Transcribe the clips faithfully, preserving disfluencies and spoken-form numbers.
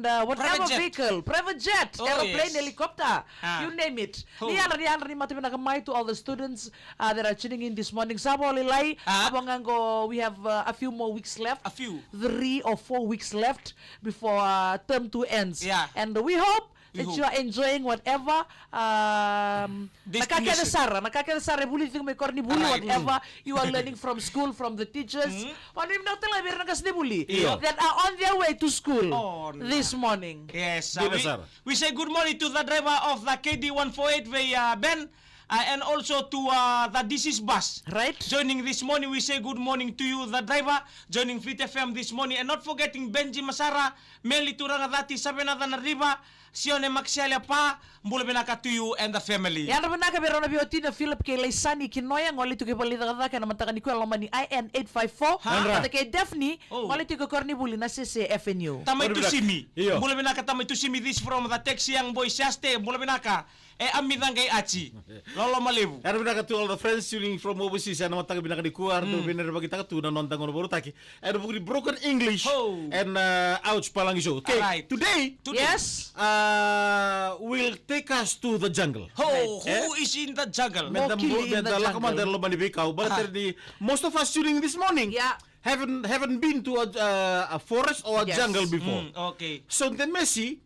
Uh, whatever vehicle, private jet, aeroplane, helicopter, you name it. Ni yadra, ni yadra, ni mata vinaka mai to all the students, uh, that are tuning in this morning. Sa vo lailai, a vo ga qo, we have, uh, a few more weeks left. A few. Three or four weeks left before, uh, term two ends. Yeah. And we hope that you are enjoying whatever, um, na ka kece sara, na ka kece sara e vulici tiko mai koronivuli, whatever you are learning from school, from the teachers. Vanua ni vinaka tale ga vei ira na qasenivuli that are on their way to school this morning. Yes, uh, we, we say good morning to the driver of the K D one four eight vei, uh, Ben, uh, and also to, uh, the disease bus. Right. Joining this morning, we say good morning to you, the driver, joining Fleet F M this morning, and not forgetting Benji Masara, Meli Turaga Cati, Savena Cana Riva, Sione Maxialia Pa, bula vinaka to you and the family. Yadra vinaka vei rau na veiwatini o Philip kei Laisani Kinoya, gole tiko i vale ni cakacaka ena mataka nikua e loma ni I N eight five four. Vata kei Daphne, gole tiko i koronivuli na Sese F N U. Tamai Tusimi. Bula vinaka Tamai Tusimi, this from the taxi young boy Siaste, bula vinaka. E Amica qai Aci. Loloma levu. Yadra vinaka to all the friends tuning from overseas ena mataka vinaka nikua, eratou veinerevakitaka tu na noda gauna vakarautaki ena vuku ni broken English and, uh, ouch palagi show. Okay, today, today, yes, uh, will take us to the jungle. Who is in the jungle? Meda lako mada e loma ni veikau. Baleta ni most of us tuning this morning haven't, haven't been to a, uh, a forest or a jungle before. Okay. So the Messi,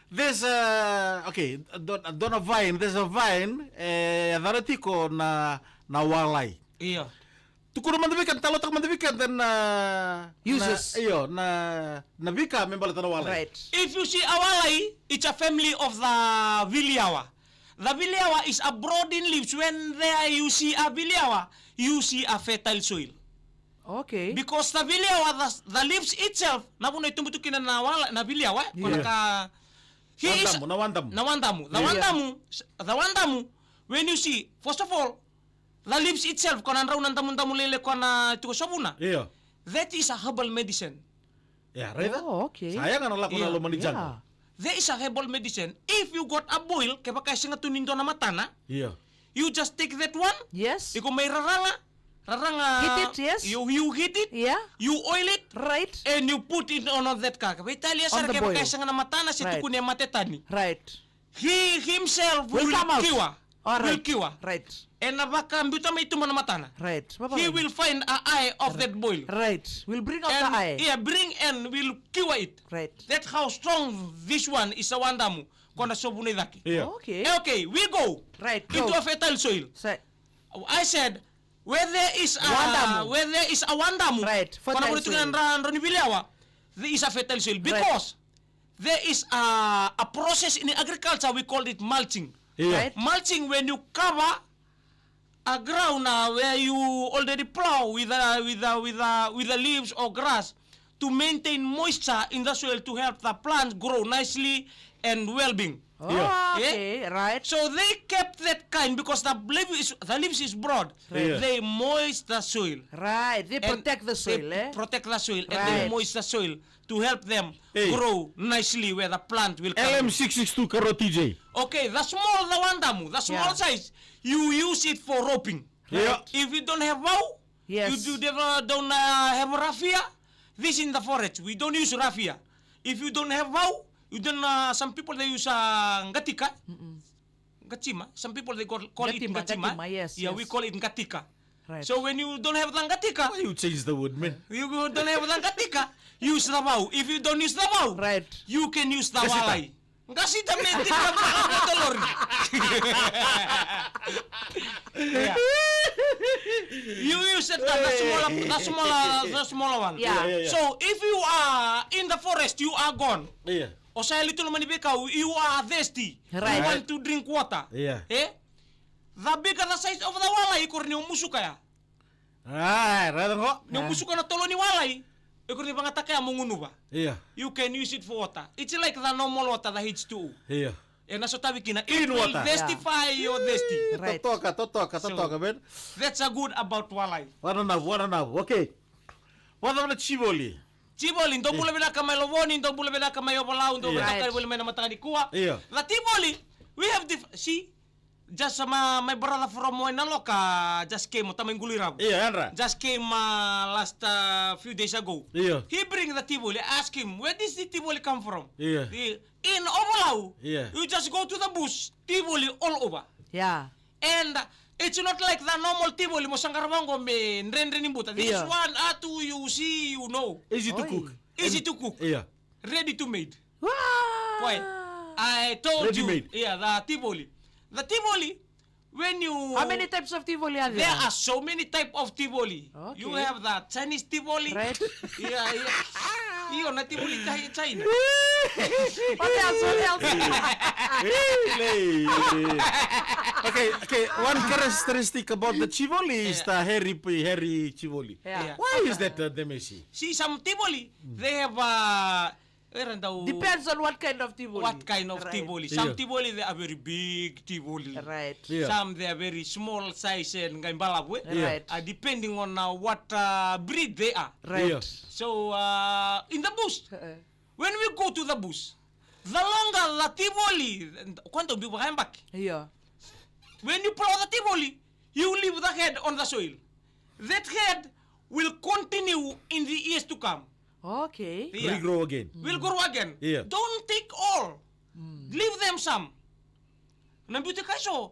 there's a, okay, dua na vine, there's a vine, e yacana tiko na, na walai. Io. Tukuna mada vei keda, talanoataka mada vei keda na, na, io, na, na veika me baleta na walai. Right. If you see a walai, it's a family of the viliawa. The viliawa is a broad in leaves. When there you see a viliawa, you see a fertile soil. Okay. Because the viliawa, the, the leaves itself, na vanua e tubu tu kina na wala, na viliawa, e? Ko na ka, he is, na wadamu, na wadamu. The wadamu, the wadamu, when you see, first of all, the leaves itself, ko na drau na damudamu lailai ko na tiko sovuna. Io. That is a herbal medicine. Ia, raica. Oh, okay. Sa yaga na lako na loma ni jungle. There is a herbal medicine. If you got a boil, kevaka e sega tu ni dua na matana, io, you just take that one. Yes. Iko mai raraga, raraga. Heat it, yes. You, you heat it. Yeah. You oil it. Right. And you put it on that ka. Veitalia sara kevaka e sega na matana, se tukuni e mate tani. Right. He himself will cure. Will cure. Right. Ena vakabiuta mai tuba na matana. Right. He will find a eye of that boil. Right. Will bring out the eye. Yeah, bring and will cure it. Right. That's how strong this one is, a wadamu. Ko na sovuna i cake. Yeah. Okay. Okay, we go. Right. Into a fertile soil. I said, where there is a wadamu. Where there is a wadamu. Right. Fertile soil. Ko na vuna tukuna na drau ni viliawa, there is a fertile soil. Right. Because there is a, a process in agriculture, we call it mulching. Yeah. Right. Mulching, when you cover a ground, uh, where you already plow with, uh, with, uh, with, uh, with the leaves or grass to maintain moisture in the soil to help the plants grow nicely and well-being. Oh, yeah. Okay, right. So they kept that kind because the leaf is, the leaves is broad. Right. Yeah. They moist the soil. Right. They protect the soil, eh? Protect the soil and they moist the soil to help them grow nicely where the plant will come. L M six six two Karo T J. Okay, the small, the wadamu, the small size, you use it for roping. Yeah. If you don't have vau, you do never, don't, uh, have raffia, this in the forest, we don't use raffia. If you don't have vau, you don't, uh, some people they use, uh, qatika. Qatima. Some people they call, call it qatima, qatima. Yes, yeah, yes. We call it qatika. Right. So when you don't have the qatika, why you change the word, man? You don't have the qatika, use the vau. If you don't use the vau, right, you can use the walai. Qasita me tika me dolori. Yeah. You use it, the, the smaller, the smaller, the smaller one. Yeah. Yeah, yeah, yeah. So if you are in the forest, you are gone. Yeah. O sa yali tu loma ni veikau, you are thirsty. Right. You want to drink water. Yeah. Eh? The bigger the size of the walai, iko rawa ni o musuka ya. Ai, raica qo. Ni o musuka na tolo ni walai, iko rawa ni vakayagataka ya mo gunuva. Yeah. You can use it for water. It's like the normal water, the H two O. Yeah. E na sotavi kina. Clean water. It will thirstify your thirsty. Right. Totoka, totoka, totoka, man. That's a good about walai. Wananavu, wananavu. Okay. Vacava na tivoli? Tivoli, dou bula vinaka mai Lovoni, dou bula vinaka mai Ovalau, dou vinaka voli mai na mataka nikua. Io. Na tivoli, we have diff-, see, Just, uh, my, my brother from Wainaloka just came, o tamai Guluiravu. Io, yadra. Just came, uh, last, uh, few days ago. Io. He bring the Tivoli. I ask him, "Where does the Tivoli come from?" Io. He, in Ovalau, io, you just go to the bush, Tivoli all over. Yeah. And, uh, it's not like the normal Tivoli, mo sa qarava qo me dredre ni buta. This, io, one, uh, two, you see, you know. Easy to, oi, cook. Easy to cook. Io. Ready to made. Wow. Why? I told you. Ready made. Yeah, the Tivoli. The Tivoli, when you... How many types of Tivoli are there? There are so many type of Tivoli. Okay. You have the Chinese Tivoli. Right. Yeah, yeah. Io, na Tivoli Chi-, China. What else? What else? Really? Okay, okay. One characteristic about the Tivoli is, yeah, the hairy, hairy Tivoli. Yeah. Yeah. Why is that, uh, Demesi? See, some Tivoli, they have, uh, era dau... Depends on what kind of Tivoli. What kind of, right, Tivoli. Some, yeah, Tivoli, they are very big Tivoli. Right. Yeah. Some, they are very small size and qai balavu, eh? Yeah. Right. Uh, depending on, uh, what, uh, breed they are. Right. Yeah. So, uh, in the bush, uh-uh, when we go to the bush, the longer the Tivoli, kua dau biu vakayabaki. Yeah. When you plow the Tivoli, you leave the head on the soil. That head will continue in the years to come. Okay. Yeah. Regrow again. Will grow again. Yeah. Don't take all. Mm. Leave them some. Na biuta kai so,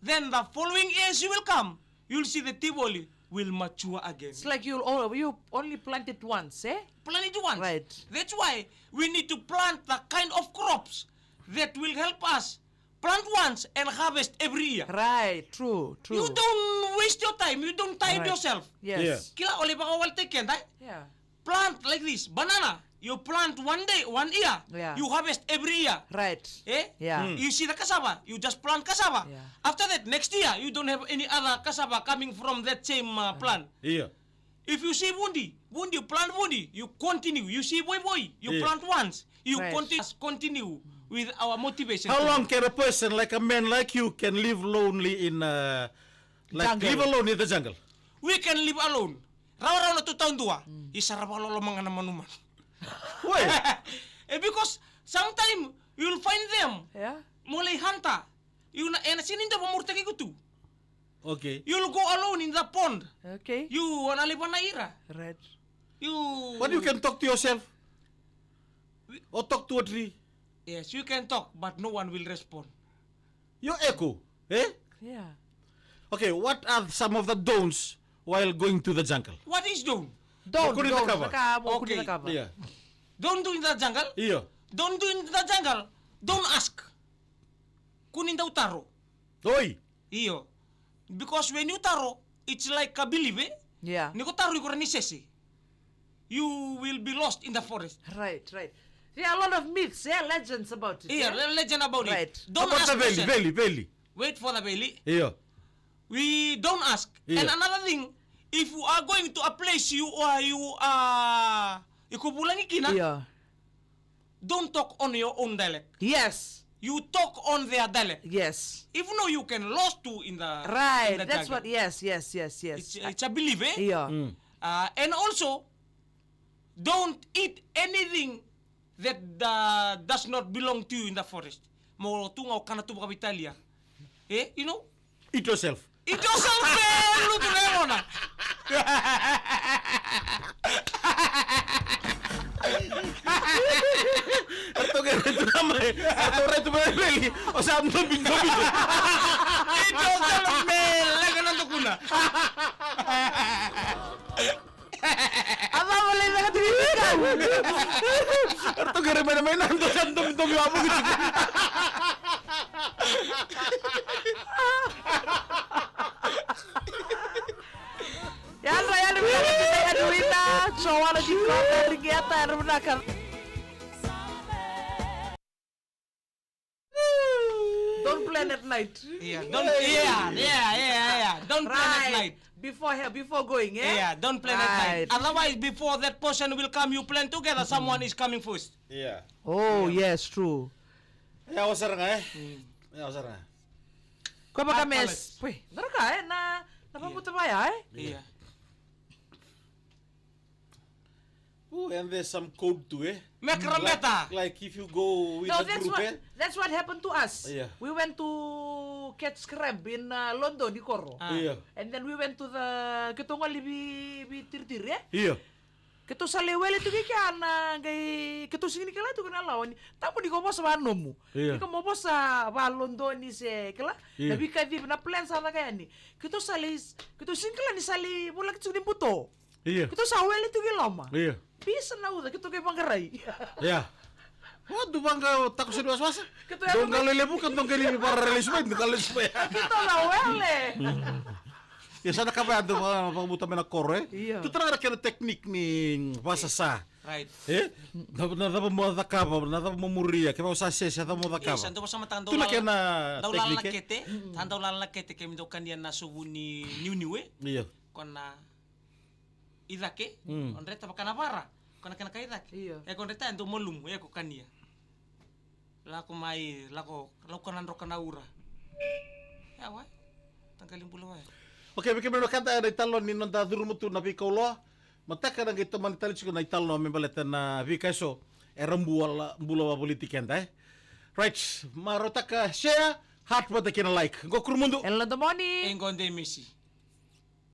then the following years you will come, you'll see the Tivoli will mature again. It's like you'll o-, you only plant it once, eh? Plant it once. Right. That's why we need to plant the kind of crops that will help us plant once and harvest every year. Right, true, true. You don't waste your time, you don't tire, right, yourself. Yes. Yeah. Kila, o lai vakawaleta keda, eh? Yeah. Plant like this, banana, you plant one day, one year, yeah, you harvest every year. Right. Eh? Yeah. Mm. You see the cassava, you just plant cassava. Yeah. After that, next year, you don't have any other cassava coming from that same, uh, plant. Yeah. If you see vundi, vundi, you plant vundi, you continue. You see voivoi, you, yeah, plant once. You, right, conti-, continue with our motivation. How long can a person, like a man like you, can live lonely in, uh, like, jungle, live alone in the jungle? We can live alone. Rawarawa na tu taudua. Mm. Isa rawa lolo manga na manumanu. Why? Eh, because sometime you'll find them. Yeah. Mo lai hunter. You na, ena sini da vamurtaki kutu. Okay. You'll go alone in the pond. Okay. You wana lai vana ira. Right. You... But you can talk to yourself. Or talk to a tree. Yes, you can talk, but no one will respond. Your echo, eh? Yeah. Okay, what are some of the don'ts while going to the jungle? What is don't? Don't, don't, don't. Okay. Yeah. Don't do in the jungle. Io. Don't do in the jungle. Don't ask. Kua ni dau taro. Oi. Io. Because when you taro, it's like a belief, eh? Yeah. Ni ko taro, iko rawa ni sese. You will be lost in the forest. Right, right. There are a lot of myths, yeah, legends about it, yeah? Yeah, le-, legend about it. Right. Don't ask question. How about the veli, veli, veli? Wait for the veli. Io. We don't ask. Io. And another thing, if you are going to a place you are, you are, iko vulagi kina, io, don't talk on your own dialect. Yes. You talk on their dialect. Yes. If no, you can lost too in the, right, in the jungle. That's what, yes, yes, yes, yes. It's, it's a belief, eh? Io. Mm. Uh, and also, don't eat anything that, uh, does not belong to you in the forest. Mo tu ga o kana tu vakaveitalia. Eh, you know? Eat yourself. Eat yourself, eh, lutu na yagona. Ratou qai rai tu ga mai, ratou rai tu mai veli, o sa dobi, dobi. Eat yourself, man, leqa na tukuna. A vava lai caka tiko ni kau. Ratou qai rai mai na mai na dou sa dobidobi wavoki tiko. Yadra, yadra vinaka, yadra vinaka. Joana tiko, yadra vinaka. Don't plan at night. Yeah, don't, yeah, yeah, yeah, yeah. Don't plan at night. Right. Before, before going, eh? Yeah, don't plan at night. Right. Otherwise, before that person will come, you plan together, someone is coming first. Yeah. Oh, yes, true. Yeah, wasara ga, eh? Mm. Yeah, wasara ga. Ko baka mes. Pui, na raka, eh? Na, na paputa vaya, eh? Yeah. Ooh, and there's some code to it. Macrometa. Like, like if you go with No, a that's group, what eh? That's what happened to us. Yeah. We went to catch crab in uh, London, Ikoro. Ah. Yeah. And then we went to the keitou gole vi vi tiritiri, eh? Yeah. Keitou sa lai wele tu ki kea na qai keitou sega ni kila tu na lawa ni. Tabu ni ko vosa va nomu. Yeah. Ni ko mo vosa va London ni se kila. Yeah. Na vikacivi na plan sa caka yani. Keitou sa lai keitou sega ni kila ni sa lai volaki tu ni buto. Ia. Keitou sa wele tu ki loma. Ia. Bisa na uca keitou kai vaqarai. Ia. Wa du vaqa o tako seri wasawasa. Keitou Dou yaco qalo i levu ka dou qai vara lesu mai, dou qalo lesu mai. Keitou na wele. Ia sa na kava ya dou vakavuta mai na koro e. Ia. Tu tara na kena teknik ni vasasa. Right. E? Na na cava mo cakava, na cava mo muria, kevaka o sa sese, na cava mo Ia, cakava. sa dou vasa mataka Tu na kena dau lala na teknik e. Kete. Sa dau lala na Kete ke mi dau kania na sovu ni niuniu e. Ia. Ko na i cake. Mm. O dreta vaka na vara. Ko na kena ka i cake. Ia. E ko dreta e dou malumu e ko kania. Lako mai, lako, lako na droka na ura. Ia wa. Taqali bula wa. Ok, vei kemuni na kada e na italanoa ni noda curuma tu na veikauloa. Mataka na qai tomani tale tiko na italanoa me baleta na veika eso era bula, bula wavoliti keda e. Right, marautaka share, heart vata kei na like. Qo Kurumudu. Ela na domoni. E qo de misi.